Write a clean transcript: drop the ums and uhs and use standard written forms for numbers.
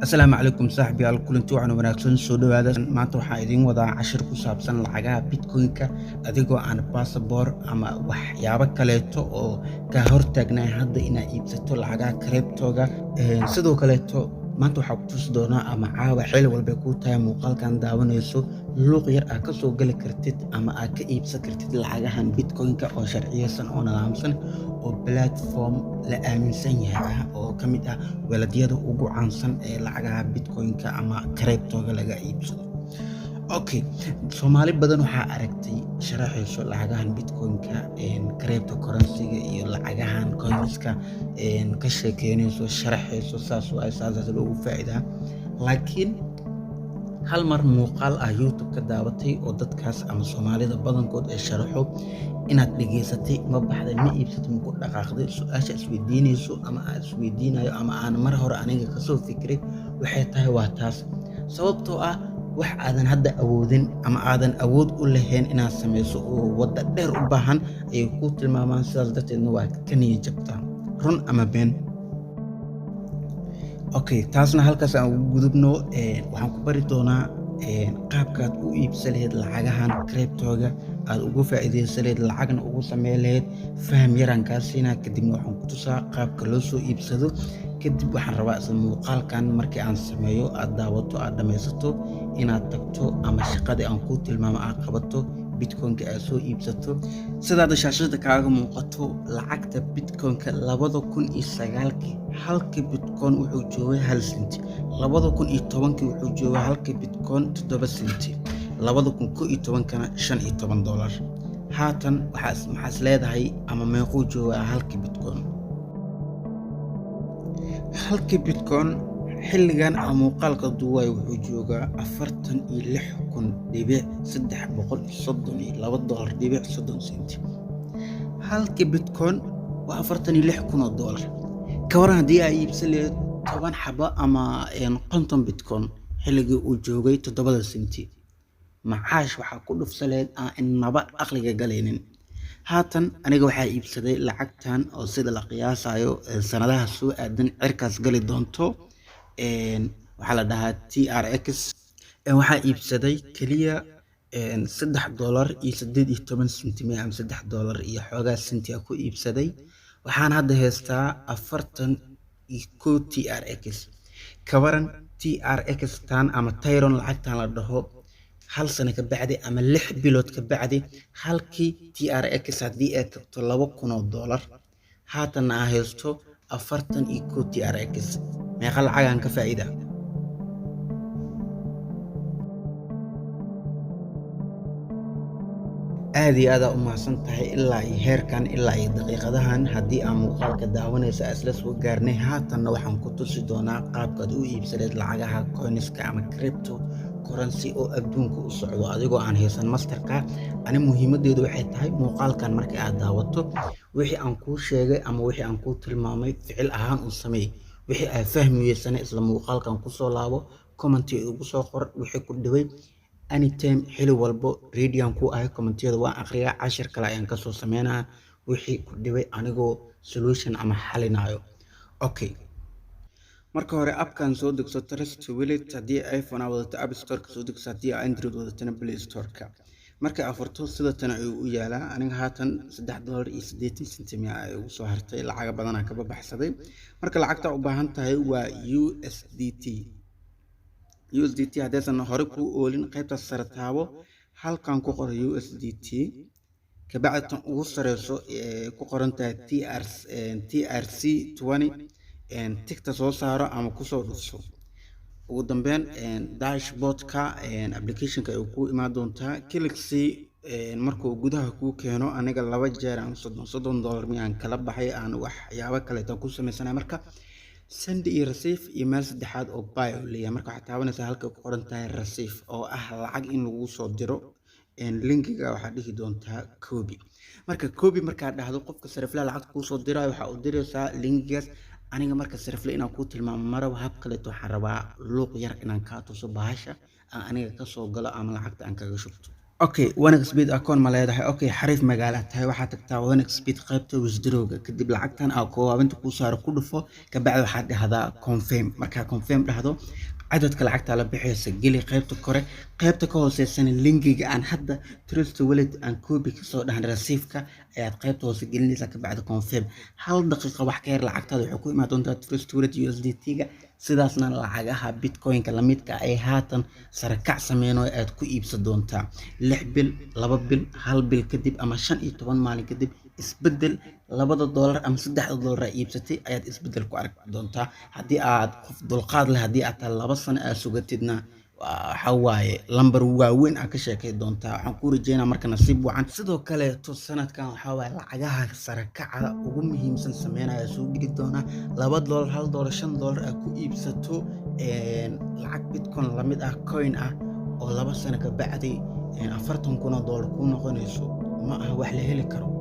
Asalaamu calaykum saaxiibayaal, kulanti wacan wanaagsan, soo dhawaada. Maanta waxaan idiin wadaa cashir ku saabsan lacagaha Bitcoin-ka adigoo aan passport ama waxyaabo kaleeto oo ka hortaagnaa hadda inaad iibsato lacagaha crypto-ga. Sidoo kaleeto maanta waxaa ku tusi doonaa, ama caawa, xili walbay kuu tahay muuqaalkan daawanayso, luuq yar aad kasoo geli kartid ama aad ka iibsan kartid lacagahan Bitcoin-ka oo sharciyeysan oo nidaamsan oo platform la aaminsan yahay ah oo ka mid ah wallet-yada ugu caansan ee lacagaha Bitcoin-ka ama crypto-ga laga iibsado. Okay, Soomaali badan waxaa aragtay sharaxayso lacagahan Bitcoin-ka, cryptocurrency-ga iyo lacagahan coins-ka ka sheekeynayso, sharaxayso, saas waay, saasaas loogu faa'iidaa. Laakiin hal mar muuqaal ah YouTube ka daawatay oo dadkaas ama Soomaalida badankood ay sharaxo inaad dhegaysatay, ma baxday, ma iibsatay, ma ku dhaqaaqday? Su-aasha isweydiinayso ama aan isweydiinayo ama aan mar hore aniga kasoo fikiray waxay tahay waa taas, sababtoo ah wax aadan hadda awoodin ama aadan awood u lahayn inaad samayso oo wadda dheer u baahan ayay kuu tilmaamaan. Sidaas darteedna waa ka niyad jabtaa. Run ama been? Okay, taasna halkaas aan ugu gudubno. Waxaan ku bari doonaa qaabkaad u iibsan lahayd lacagahan crypto-ga, aad ugu faa'iidaysan lahayd, lacagna ugu sameyn lahayd. Faham yaraan kaa siinaa, kadibna waxaan ku tusaa qaabka loo soo iibsado. Kadib waxaan rabaa isla muuqaalkan markii aan sameeyo, aad daawato, aad dhammaysato, inaad tagto ama shaqadii aan kuu tilmaamo aad qabato, Bitcoin-ka aad soo iibsato. Sidaada shaashada kaaga muuqato, lacagta Bitcoin-ka 2009-kii halka Bitcoin wuxuu joogay 1 senti. 2010-kii wuxuu joogay halka Bitcoin 7 senti. 2011-kana $15. Haatan waxaa maxaas leedahay ama meequu joogaa halka Bitcoin? Halka Bitcoin xilligan aan muuqaalka duubayo wuxuu joogaa $46,332.30. Halka Bitcoin waa $46,000. Ka waran haddii aa iibsan lahayd 10 xabo ama 50 Bitcoin xilligii uu joogay 7-da senti? Macaash waxaa ku dhufsan lahayd aan inaba aqliga galaynin. Haatan aniga waxaa iibsaday lacagtan oo sida la qiyaasayo sanadaha soo aadan cirkaas gali doonto. Waxaa la dhahaa TRX. Waxaa iibsaday keliya $3.18 ama $3 iyo xoogaa senti a ku iibsaday. Waxaan hadda haystaa 41 TRX. Ka waran TRX tan ama Tron lacagtan la dhaho, hal sano ka bacdi ama 6 bilood ka bacdi halkii TRX haddii ay tagto $2,000, haatanna aa haysto 41 TRX, meeqa lacagaan ka faa'iida? Aad iyo aad aa u mahadsan tahay ilaa iyo heerkan, ilaa iyo daqiiqadahan haddii aa muuqaalka daawanaysa isla soo gaarnay. Haatanna waxaan ku tusi doonaa qaabkaad u iibsaneed lacagaha coins-ka ama crypto currency oo adduunka u socdo adigoo aan haysan Mastercard. Ani muhiimadeedu waxay tahay muuqaalkan marka aad daawato, wixii aan kuu sheegay ama wixii aan kuu tilmaamay ficil ahaan u sameey. Wixii aad fahmi weysana isla muuqaalkan kusoo laabo, comment igu soo qor wixii ku dhibay. Anytime, xili walbo ready aan ku ahay, comment-iyada waan aqriyaa. Cashir kale ayaan kasoo sameynaya wixii ku dhibay anigoo solution ama xalinayo. Okay, marka hore app-kan soo degso, Trust Wallet. Haddii iPhone aa wadato, App Store-ka soo degso, haddii Android wadatona, Play Store-ka. Marka aad furto, sida tan ayuu u yaalaa. Aniga haatan $3.80 ay ugu soo hartay, lacaga badanaa kaba baxsaday. Marka lacagta u baahan tahay waa USDT. USDT haddaysan hore kuu oolin, qaybtaas sare taabo, halkan ku qoro USDT. Kabacdi tan ugu sareyso ee ku qoran tahay TRC 20 tick-ta soo saaro ama kusoo dhufso. Ugu dambeyn dashboardka applicationka ay kuu imaan doontaa. Click markuu gudaha kuu keeno, aniga laba jeer aan soddon soddon dollar miyaan kala baxay, aan waxyaabo kaleeto ku sameysanay. Marka send iyo receive iyo meel saddexaad oo buy uu leeyahay. Marka waxaad taabanaysaa halka ku qoran tahay receive, oo ah lacag in lagu soo diro. Linkiga waxaad dhihi doontaa copy. Marka copy markaad dhahdo, qofka sariflaha lacagta kuu soo dirayo waxaa u diraysaa linkigaas. Aniga marka sarifle inaan kuu tilmaamo maraba, hab kaleeto waxaan rabaa luuq yar inaan kaa tuso bahasha aan aniga kasoo galo ama lacagta aan kaga shubto. Okay, 1xBet account ma leedahay? Okay, xariif magaala tahay. Waxaad tagtaa 1xBet qaybta withdrawga. Kadib lacagtan aa koowaabinta kuu saaro ku dhufo. Kabacdi waxaad dhahdaa confirm. Markaa confirm dhahdo, cadadka lacagta la bixaysa geli qaybta kore. Qaybta ka hooseysana linkiga aan hadda Trust Wallet aan copy kasoo dhahan rasiifka ayaad qaybta hoose gelinaysaa. Kabacdi confirm. 1 daqiiqa wax ka yar lacagtaada waxay ku imaan doontaa Trust Wallet USDT-ga. Sidaasna lacagaha Bitcoin-ka lamidka ay haatan sarakac sameynayo aad ku iibsan doontaa. 6 bil, 2 bil, hal bil kadib ama 15 maalin kadib, isbedel 2-da doolar ama 3-da doolar aa iibsatay ayaad isbedel ku arki doontaa, haddii aad qof dulqaad leh. Haddii aad tahay 2 sano aad sugatidna, waxa waaye lambar waaweyn aad ka sheekay doontaa. Waxaan kuu rajeynaa marka nasiib wacan. Sidoo kaleeto sanadkan waxaa waaye lacagaha sarakaca ugu muhiimsan sameynaya soo geli doonaa. 2 doolar, 1 doolar, 5 doolar aad ku iibsato lacag Bitcoin lamid ah, coin ah, oo 2 sano ka bacdi 40,000 oo doolar kuu noqonayso, ma aha wax la heli karo.